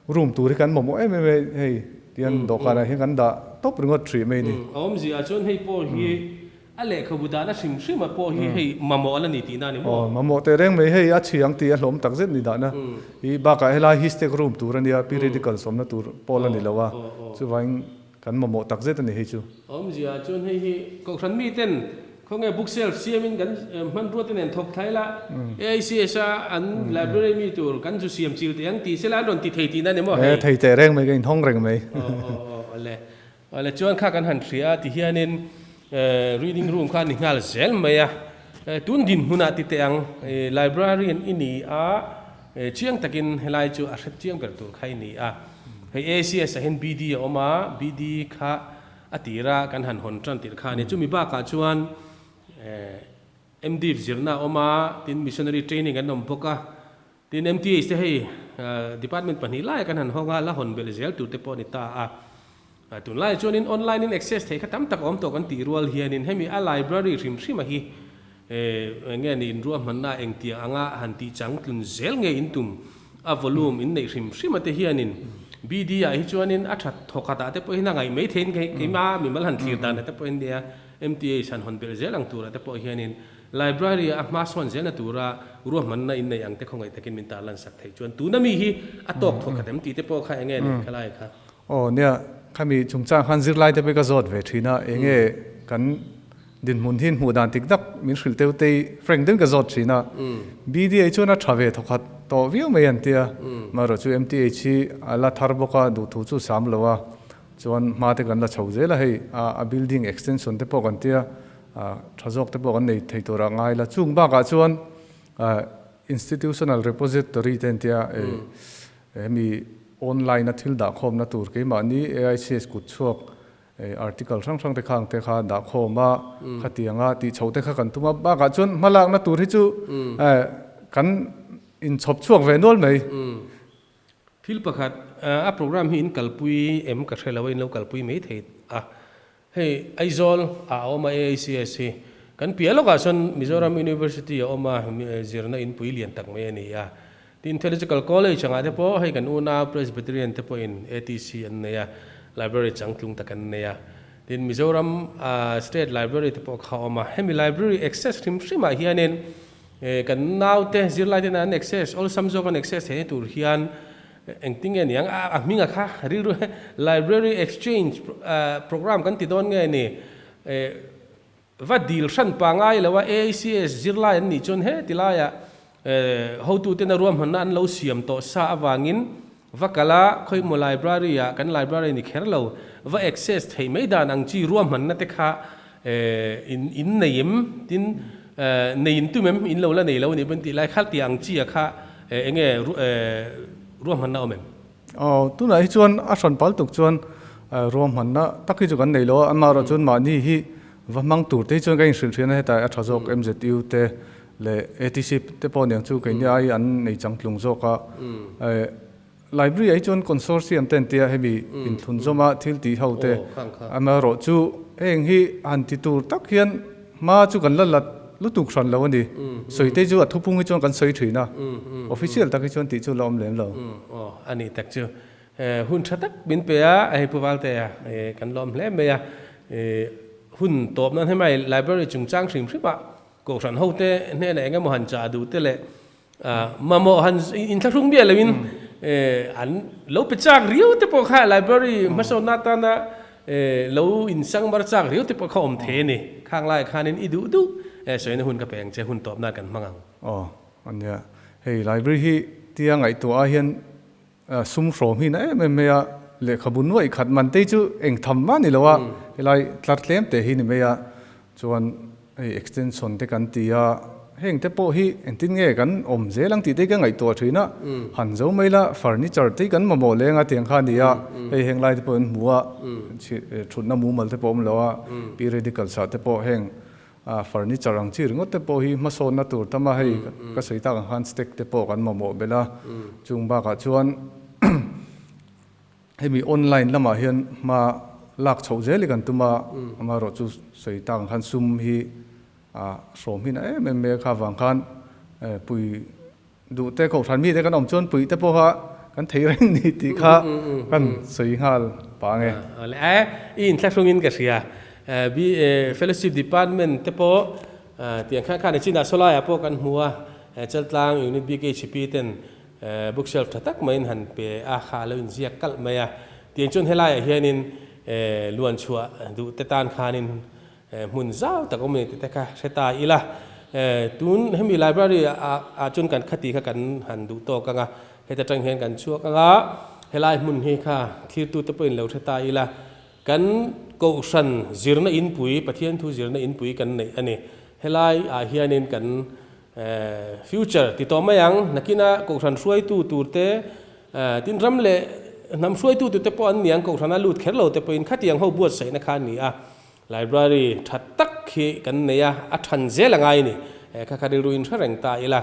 room tur hi kan mamawh em em e, hei tian dawhkanah hian kan dah tawp ringawt hrih mai ni. A awmzia chuan hei pawh hi A lehkhabu dahna hrim hrim ah pawh hi hei mamawh a la ni tihna a ni maw? Aw, mamawh teh reng mai, hei a chhi ang tih a hlawm tak zet ni dahna hi bakah helai hi stack room tur a nia, periodicals awmna tur pawh la ni lo a, chuvangin kan mamawh tak zet a ni hei chu. Awmzia chuan hei hi Kohhran miten khawnge book shelf siamin kan hmanrua te nen thawk thlai la, AICS a an library mi tur kan zu siam chil teh ang tih sela an rawn ti thei tihna a ni maw hei? E, thei teh reng mai, ka inhawng reng mai. Aw, aw, aw, awle. Awle chuan kha kan han hria a ti hianin reading room kha a ni nghal zel mai a, tun dinhmunah ti teh ang librarian i ni a, chiang takin helai chu a hret chiang ber tur kha i ni a, hei ACS ah hian BD a awm a, BD kha a tira kan han hawn tan tirh kha a ni, chumi bakah chuan MDiv zirna a awm a, tin missionary training an awm bawk a. Tin, MTH te hei department pahnih laia kan han hawng a, la hawn belh zel tur te pawh a ni ta a. Tunlaiah chuanin online in access theih kha tam tak a awm tawh kan tih rual hianin hemi a library hrim hrima hi eng nge ni inruahmanna engtiang anga han tih changtlun zel nge in tum a volume in neih hrim hrima te hianin BD ah hi chuanin a that thawkhat ah te pawhin a ngaih mai theiin keimah mimal han thlir dan ah te pawhin nia MTH han hawn belh zel ang turah te pawh hianin Library a hma sawn zelna tura ruahmanna in nei ang te khawngaih takin min tarlan sak theih chuan tuna mi hi a tawk thawk khat em tih te pawh kha enge ni khalai kha. Aw nia, khami chungchang khan zirlai te pawh ka zawt ve thin a, enge kan dinhmun hi hmuh dan tik tak min hrilh teu tei frank deuhin ka zawt thin a, BDA chuan a tha ve thawkhat tawh viau mai an tia, amaherawh chu MTH hi a la thar bawk a, duhthu chu sam lo a, chuan hma te kan la chho zel a hei a building extension te pawh kan tia, Tha zawk te pawh kan nei thei tur a ngai la. Chung bakah chuan institutional repository te entia hemi online a thil dahkhawmna tur keimahni AICS kut chhuak article hrang hrang te khang te kha dahkhawm a khatianga tih chhoh te kha kan tum a. Bakah chuan hmalakna tur hi chu kan inchhawp chhuak ve nual mai. Thil pakhat a program hi in kalpui em ka hre lo a, in lo kalpui mai thei a. Hei Aizawl ah a awm a AICS hi kan piah lawkah sawn Mizoram University a awm a, zirna inpui lian tak mai a ni a. Tin Theological College angah te pawh hei kan unau Presbyterian te pawhin ATC an nei a, library changtlung tak an nei a. Tin Mizoram State Library te pawh kha a awm a. Hemi library access hrim hrimah hianin kan naute zirlai tena an access awlsam zawk an access theihna tur hian Engtin nge niang a hminga kha rilru library exchange program kan ti dawn nge ni va dil hran pa ngai lo a AICS zirlai an nih chuan he ti laiah hotuten a ruahmanna an lo siam tawh sa avangin va kal a khawimaw library ah kan library ni kher lo va access theih mai dan ang chi ruahmanna te kha in in nei em tin nei in tum em in lo la nei lo a nih pawn tih lai kha tih ang chi ah kha eng nge ruahmanna awm em? Aw tunah hi chuan a hran pal tuk chuan ruahmanna tak hi chu kan nei lo a amaherawh chuan mahni hi va hmang tur te hi chuan ka inhrilh thin a hetah a tha zawk MZU te leh ATC te pawh aniang chu keini ai an nei changtlung zawk a Library ah hi chuan consortium te an tia hemi inthlun zawma thil tih ho te amaherawh chu heng hi han ti tur tak hian hma chu kan la lat lutuk hran lo a ni. Sawi te chu a thupung hi chuan kan sawi thin a, official tak hi chuan tih chu la awm lem lo. Aw a ni tak chu hun tha tak min pe a, hei Pu Valtea kan lawm hle mai a, hun tawp nan hemai library chungchang hrim hrim ah Kohhran hote hnenah eng emaw han chah duh te leh. Mamawh han inthlahrung miah loin an lo pe chak riau te pawh kha library hmasawnna atana lo insang mar chak riau te pawh kha awm thei a ni. Khang laiah khanin i duh duh sawina hun ka pe ang che, hun tawp nan kan hmang ang. Aw, a nia. Hei library hi tia ngaihtuah ah hian Sum hrawm hi na em em mai a, lehkhabu nuaih khat man te chu eng tham mah ni lo a, helai tlar tlem te hi ni mai a, chuan hei extension te kan ti a, heng te pawh hi engtin nge kan awm zel ang tih te hi ka ngaihtuah thin a, han zo mai la furniture te hi kan mamawh leng a tiang kha a ni a, hei heng lai te pawh an hmu a, thutna mumal te pawh a awm lo a, periodicals ah te pawh heng A furniture ang chi ringawt te pawh hi hmasawnna tur tam a, hei ka sawi tak ang khan stack te pawh kan mamawh belh a, chung bakah chuan hemi online lamah hian hma lak chhoh zel hi kan tum a, amaherawh chu sawi tak ang khan sum hi a hrawm hi na em em mai a, kha vang khan pui Duhte kohhran mite kan awm chuan puihte pawha kan thei reng ni tih kha kan sawi nghal pah ang e. Awle e, i inthlahrungin ka hria. Fellowship Department te pawh tiang khan khan chinah sawlaiah pawh kan hmu a, Chaltlang Unit BKHP ten bookshelf tha tak maiin han pe a, kha a lo inziak kalh mai a. Tiang chuan helaiah hianin luan chhuah duhte tan khanin Hmun zau tak awm a ni tih te kha hre ta ila. Tun hemi library ah chuan kan khati kha kan han duh tawk ang a, heta tang hian kan chhuak ang a, helai hmun hi kha thlirtu te pawhin lo hre ta ila, kan kohhran zirna inpui, Pathian thu zirna inpui kan neih a ni. Helai ah hianin kan future ti tawh mai ang, nakina kohhran hruaitu tur te, Tin ram leh hnam hruaitu tute pawh an ni ang, kohhrana lut kher lo te pawhin khatiang ho buatsaihna kha a ni a. Library tha tak hi kan nei a, a than zel a ngai a ni. Kha kha rilru in hre reng ta ila.